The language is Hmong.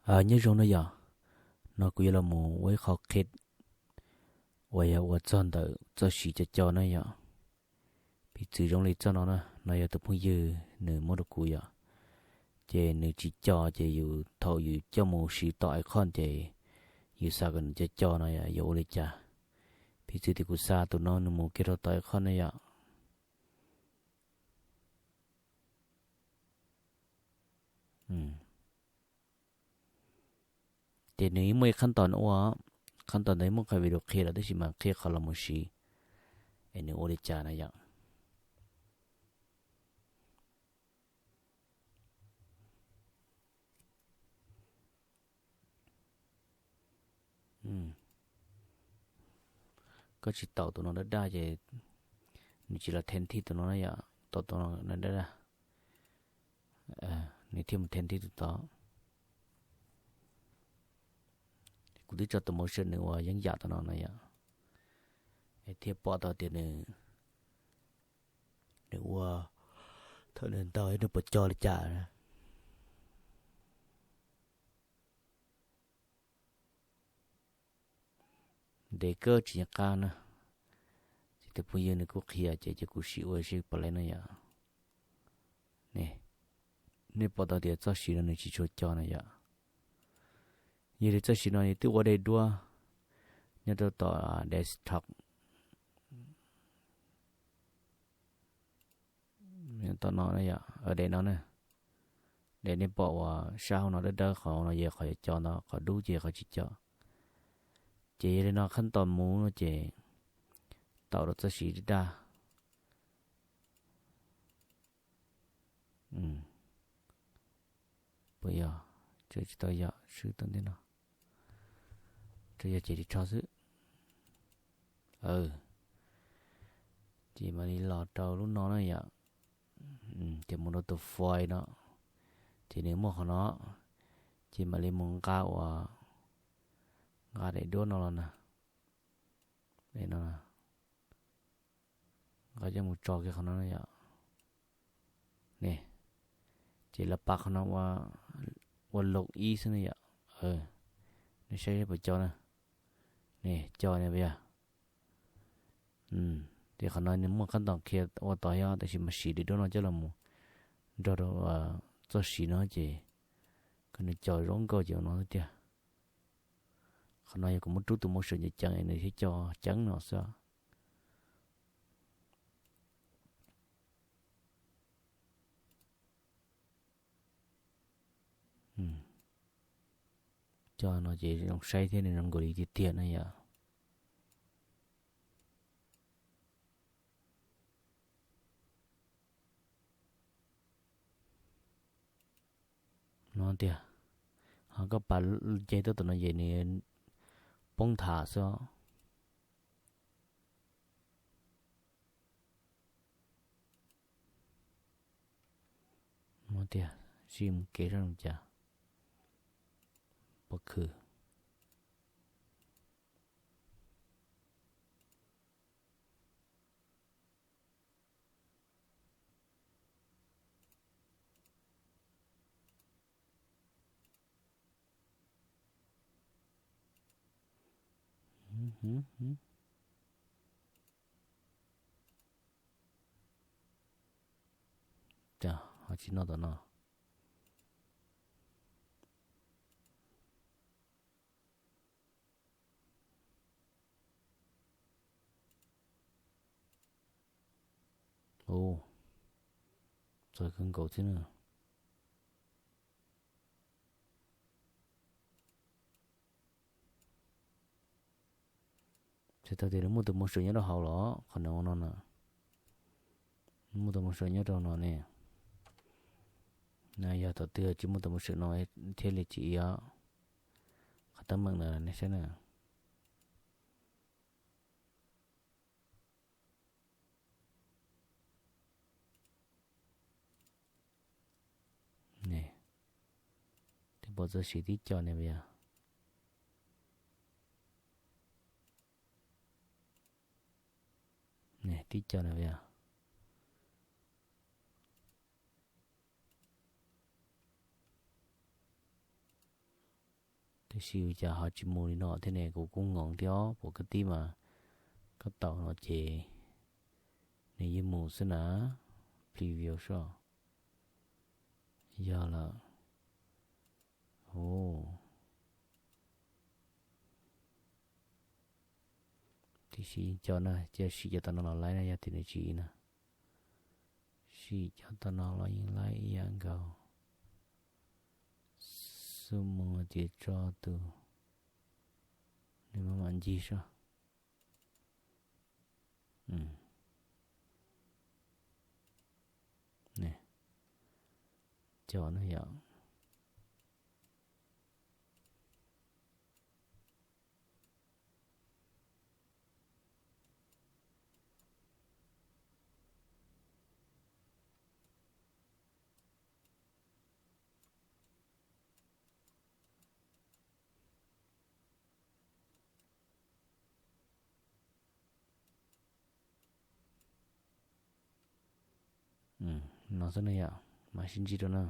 Nyob zoo na yom, no kuv yuav los mus ua ib qho qhia uas yog ua txog ntawm txoj siv co co na yom. Piv txwv zoo li txoj no na, no yog tus phooj ywg nws muab rau kuv yom. Ces nws tsis co ces yus thaum yus coj mus siv tom icon ces yus xav kom nws co co no yom, yuav ua li cas? Piv txwv tias kuv xa tus no nws mus kiag rau tom icon na yom. Ces nws muaj ib qhab tos nws ua, qhab tos ntawd muaj qhov video qhia lawm tab sis mas qhia qhov los mus siv es nws ua li cas na yom. Koj tsis taus tus no daj daj ces nws tsis los then thij tus no na yom, taus tus no daj daj, nws thiaj mus then thij tus tod. Kuv twb tso tus motion nws ua yeeb yam tus no na yom, es thiaj pom tau tias nws, nws ua thaum nws ntaus nws puas co li cas na. Ntev kawg tsis nco qab na. Ces tus phooj ywg nws kuj qhia ces cia kuv sim ua seb puas laib no yom. Nej pom tau tias txoj siv no nws tsis tshua co na yom. Yog li txoj siv no nws twb ua dej duab nyob rau tom desktop tom no, daim no na. Daim nej pom uas sab hauv no dawb dawb, qhov no yog qhov yuav co ntawd, qhov dub ces qhov tsis co. Ces yog li no qhab tos mus no ces taus rau txoj siv daj daj. Puas yog? Tsis tau yog, swb tau ntej no. Tsuas yog ces ris tsho xwb. Ces mam li los rau lub no na yom. Ces mus rau tus file no, ces nws muaj qhov no, ces mam li mus nqa ua, nqa daim duab no los na. Daim no nqa coj mus tso kiag qhov no na yom. Ne, ces lawv pab qhov no ua log in xwb na yom. Nej saib puas co na. Ne, co ne puas yog? Ces qhov no nws muaj qhab tos qhia ua tod thiab, tab sis mas siv daim duab no coj los mus nrog rau txoj siv no ces kom nws co zoo nkauj ces ua no xwb tiag. Qhov no yog kuv muab rub tus motion ceev ceev nws thiaj co ceev no xwb. Co no ces zoo saib thiab nws zoo nkaus li tiag tiag na yom. No tiag, ho koj pas nce tuaj tus no ces nws poob nthav xwb os. No tiag, sib mus kev sab zoo cas. Pob khw. Cas ho tsis noj tom no. Ua, txawv kawg nkaus thiab na. Txhais tau tias nws muaj tus motion nyob rau hauv los qhov no no na. Muaj tus motion nyob rau no ne. Na yog thaum twg tsis muaj tus motion no thiaj li tsis ib os. Qhov teeb meem ntawd nej saib na. Twb pom txoj siv tib co ne puas yog? Tib co ne puas yog? Tiam sis ua cas ho tsis mus li no thiab ne? Kuv kuj ngoo thiab os, puas koj tib mas koj tau no ces nws yeej mus xwb na. Preview soj. Yog lawm. Ov, tiam sis cov no cia sim cov tom no los laib na, yog tias nws tsis na. Sim cov tom no los yeej laib ib yam nkaus. Xub mus ces tso tus, nws maj mam ncig soj. Cov no yom. No xwb ne yom, mam sib ntsib dua na.